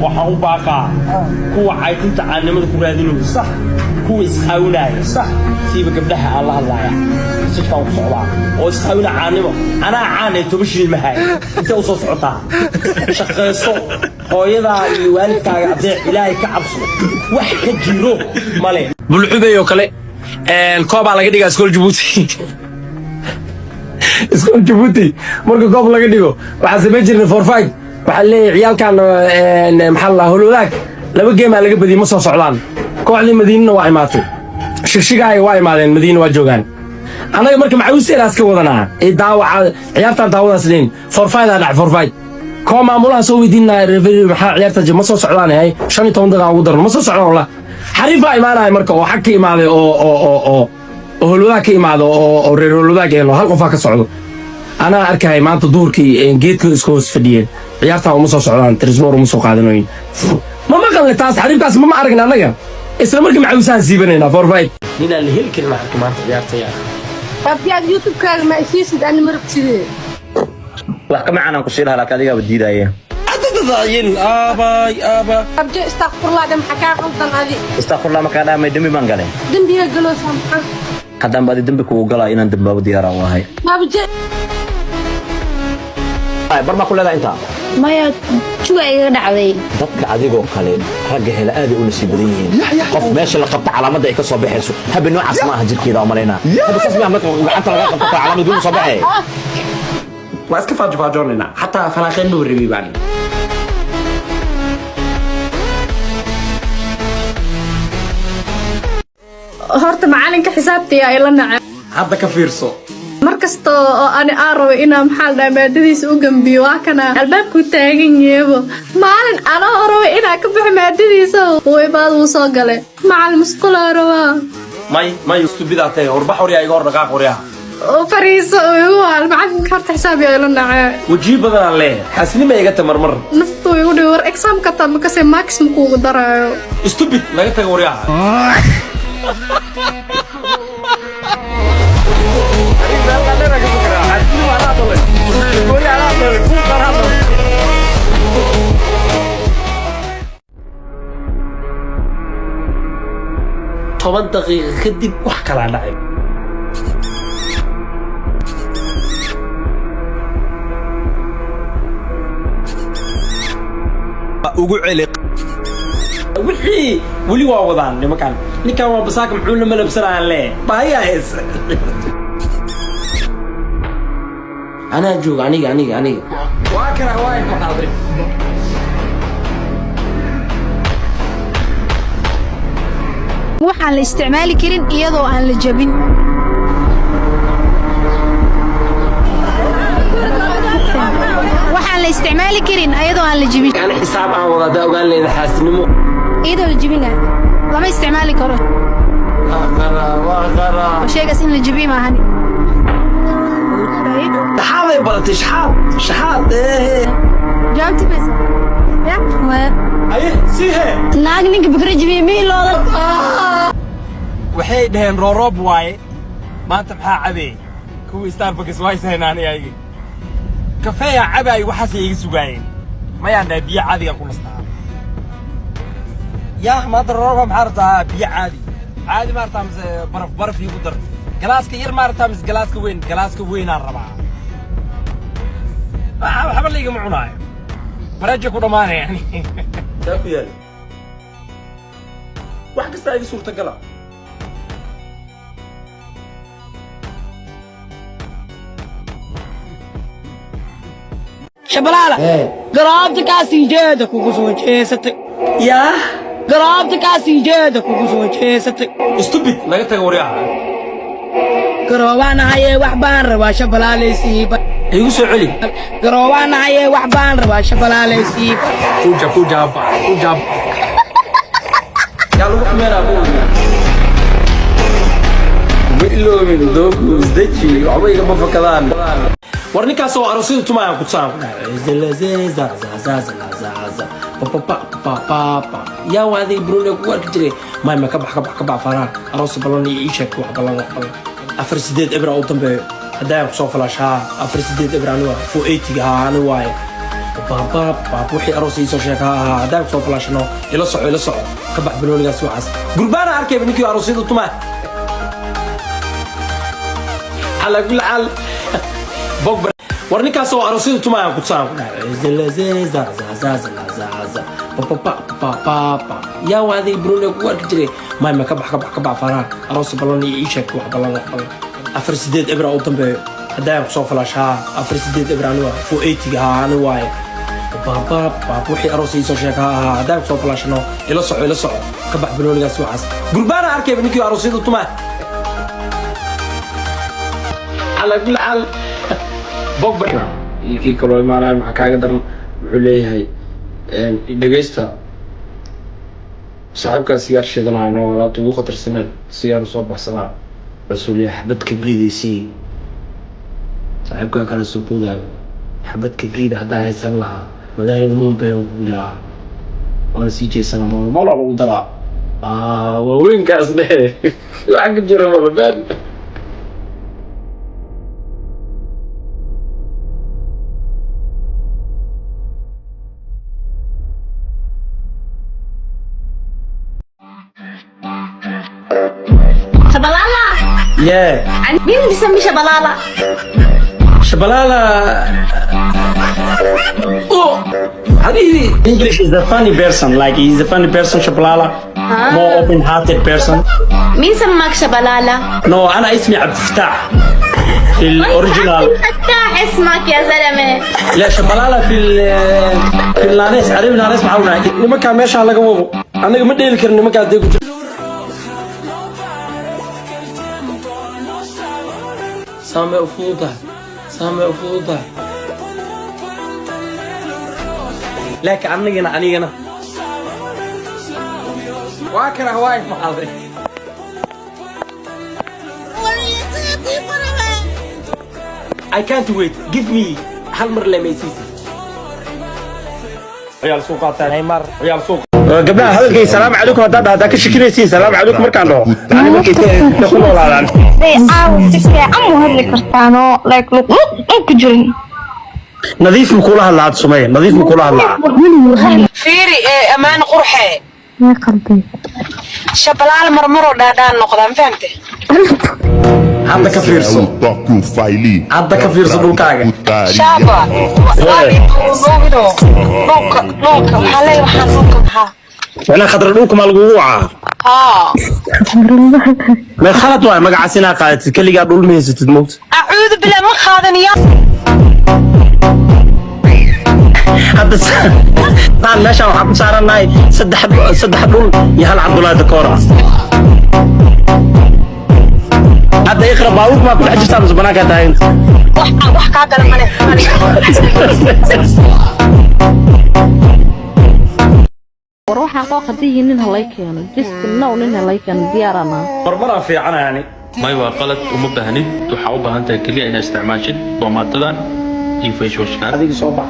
Waxaan u baaqaa kuwa caytinta caannimada ku raadinayo, Sax. Kuwa isqaawinaya, Sax. Siiba gabdhaha aan la hadlaaya, sifkaan ku socdaa oo isqaawina caannimo. Anaa caan ee 10 shilin ma hayo. Intee u soo socotaa? Shaqayso, hooyadaa iyo waalidkaaga adeec, Ilaahay ka cabso. Wax ka jiro male. Bulxubey oo kale koobaa laga dhigaa Iskool Jabuuti. Iskool Jabuuti marka koob laga dhigo, waxaa samayn jirnay for fight. Waxaa leeyahay ciyaalkan, maxaa la dhahaa, Holwadaag laba geemaa laga badiyey, ma soo socdaan. Kooxdii Madiinana waa imaatay, Shigshigahay waa imaadeen, Madiina waa joogaan. Annaga marka macawiseelaas ka wadanaa ee daawaca ciyaartan daawadaas leyn. For fight aa dhac, for fight koo maamulaha soo weydiinaya referee, maxaa ciyaarta ma soo socdaan? Hay, 15 daqiiqa ugu darno, ma soo socdaan. Wallah, xariif baa imaanaya marka oo xag ka imaaday oo Holwadaag ka imaado oo reer Holwadaag eeno hal qofaa ka socdo. Anaa arkay maanta duhurkii geedka iska hoos fadhiyeen. Ciyaartan uma soo socdaan, trismor uma soo qaadanoyin. Ma maqalne taas, xariifkaas mama aragna annaga. Isla markii macawisahan siibanaynaa for fight. Ninaan la heli karin arka maanta ciyaarta yaa. Rabbiyaad YouTube-kaaga ma isiisid? Ani ma rabtidee. Wax ka macaan aan ku sii lahaa, laakiin adigaaba diidaaya. Aabay aaba. Rabjo, istakfurlaa dhe. Maxaa kaa qaldan adi? Istakfurlaa markaa dhaamay, dembi baan galay. Dembiga galoosaa maxaa? Haddaan ba adi dembi kugu galaa, inaan dembaabo diyaara u ahay. Rabjo. Bar maa ku leedahay intaa? Maya, juga igaga dhacday. Dadka adigoo kale ragga hela aaday u nasiib badan yihiin. Qof meesha la qabta calaamadda ay ka soo baxayso, habi noocaas ma aha jirkeeda, u malaynaa. Habi saas maaha, marka gacanta laga qabto kale calaamad guud soo baxay. Waa iska faajofaajoonayna, xataa falaaqeen ma warreebay baan. Horta macalinka xisaabta yaa ila nacay. Hadda ka fiirso. Mar kasta oo ani aan rabo inaa, maxaa la dhahaa, maadadiisa u gambiyo, waa kana albaabkuu taagan yeebo. Maalin anoo rabo inaa ka baxo maadadiisa, waybaad wuu soo galay: "Macalin, musqulaa rabaa." May, may, stubidaa tahay. Horbax waryaa, iga hor dhaqaaq waryaa. Oo fariiso oo igu waal. Macalinka horta xisaab yaa ila nacay. Wajiyo badanaan leeyahay, xaasinima iga tamarmar. Naftuu igu dhibi. War examka taa makase max makuugu daraayo. Stupid, naga taga waryaha. 10 daqiiqo kadib wax kalaa dhacay. Ugu celi. Wixii weli waa wadaan nimankan. Ninkan waa basaaka, muxuu la malabsanayaan? Lee baahiyaa hees. Anaa jooga, aniga, aniga, aniga. Waa kana, waa imaaday. Waxaan la isticmaali karin iyadoo aan la jabin. Waxaan la isticmaali karin ayadoo aan la jebin. Ani xisaab aan wada hadaa ogaan leeda xaasinimo. Iyadoo la jebina lama isticmaali karo. Sheegaas in la jebiyo maahan. Shaxaaday baratay, shaxaad, shaxaad. Jawaabti bas. Aye, sii hee. Naag ninka bikra jebiye ma ilooda. Waxay dhaheen rooroob waaye maanta. Maxaa cabeey? Kuwii Starbucks waa ishaynaan ayagi kafeeyaa cabaay, waxaasay iga sugaayeen. Mayaan dhahay, biyo caadigaan ku nastaa. Yaa maanta rooroobka maxaa rabtaa? Biyo caadi caadi ma rabtaa mise baraf? Baraf iigu dar. Galaaska yar ma rabtaa mise galaaska weyn? Galaaska weynaan rabaa. Waxba laygama cunaayo, baraja ku dhammaanaya yani. Taa ku yaal, wax kastaa iga suurtagala. Shabalaala, garaabta kaasinjeeda kugu soo jeesatay. Yaa. Garaabta kaasinjeeda kugu soo jeesatay. Stupid, naga taga waryaha. Garoobaanahayee, wax baan rabaa, shabalaalaysiiba. Igu soo celi. Garoobaanahayee, wax baan rabaa, shabalaalaysiiba. Kuja kuja kuja. Yaa lagu xumeynaa ma ogi. Ma iloobin dooku, isdeji, waxba igama fakadaan. War ninkaas oo aroosyada tumaayaan ku tusaan. Yaa waa adiga Brunei kugu arki jiray. May, ma ka bax, ka bax, ka bax. Faraan aroos balan iyo ii sheeg. Wax balan, wax balan. 4-8-0 u dambeeyo haddaan kusoo falash. Haa, 4-8-0, aniga 480-ga. Haa, ani waaye. Baab baab, wixii aroos ii soo sheeg. Ha ha, haddaan soo falaashano. Ila soco, ila soco, ka bax banoonigaas. Waxaas gurbaana arkayba ninkii aroosyada tumaa. Calaa kulli xaal, Bogba, war ninkaas oo aroosyada tumaa ku tusaan ku dhahay. Yaa waa adiga banooniga kugu arki jiray. May ma ka bax, ka bax, ka bax. Faraan aroos ballan iyo ii sheeg wax ballan, wax ballan. 4-8-0 u dambeeyo haddaan kusoo falaash. Haa, 4-8-0 ani waa 480. Haa, ani waaye. Baab baab, wixii aroos ii soo sheeg. Ha ha, haddaan kusoo falaashano. Ila soco, ila soco, ka bax banoonigaas. Waxaas gurbaana arkayba ninkii aroosyada tumaa. Calaa kulli xaal, Bogba Iyo kii kaloo imaanaya, maxaa kaaga daran? Wuxuu leeyahay, dhegeysta, saaxiibkaa sigaar shidanaayo, no alaabta ugu khatarsaneed sigaar soo baxsanaa. Rasuul xabad kibriidaysii, saaxiibkaa kala soo boodaayo. Xabad kibriida haddaan haysan lahaa, magaalada Mumbay aan kugu lahaa, waana sii jeesana, mola lagu daraa. Waaweynkaas dhehe, waxa ka jira malabaan. Shabalala. Yeah. مين بيسمي شبلالة؟ Shabalala. Oh, how do you English is a funny person, like he's a funny person, Shabalala, more open-hearted person. مين سماك شبلالة؟ No, أنا اسمي عبد الفتاح في ال original. فتاح اسمك يا زلمة. لا، شبلالا في النانيس عربي نانيس maxaa la nimankaa meeshaa laga wado, anaga ma dheeli karin nimankaa dee ku jira. Saamee u fududahay, saamee u fududahay, laakiin anigana waa kana, waa imaaday. I can't wait. Give me hal mar lemaysiisi. Ciyaal suuqa Neymar, ciyaal suuqa. Gabdhaha hadalkay "salaamu calaykum" haddaad dhahdaa ka shakinaysiin. "Salaamu calaykum" markaan dhaho, yani markay ku noolaadaan. Caawa si fiican mu hadli kartaanoo like luqluq un ku jirin. Nadiif ma kula hadlaa? Hadda Sumaya, nadiif ma kula hadlaa? Fiiri ee ammaan qurxe. Ya qalbi. Shabalaal marmaroo dhaadhaan noqdaa, ma fahamte? Hadda ka fiirso, hadda ka fiirso dhulkaaga. Shaaba waagido dhulka, dhulka waxaa leeyahay, waxaan dhulka maxaa? Macnaha Khadra dhulka maa lagugu wacaa? Haa. Mee, khalad waay magacaas inaa qaadatid. Keligaa dhul ma haysatid, moogta. Acuudu billah, ma qaadanaya. Hadda saan meeshaan waxaan ku saarannahay saddex dhul iyo hal Cabdullaahi Dakoora. Hadda Iqra, baabuur maa ku dhex jirtaa mise banaankaa taagan? Wax kaa gala male. War waxaan qoo qadiyi nin halay keeno, just now nin halay keeno, diyaarana. Marmaraan fiicanayani. May, waa qalad, uma baahnid. Waxaa u baahan tahay keliya inaad isticmaashid bomaatadan iyo face washkan. Adiga soo bax.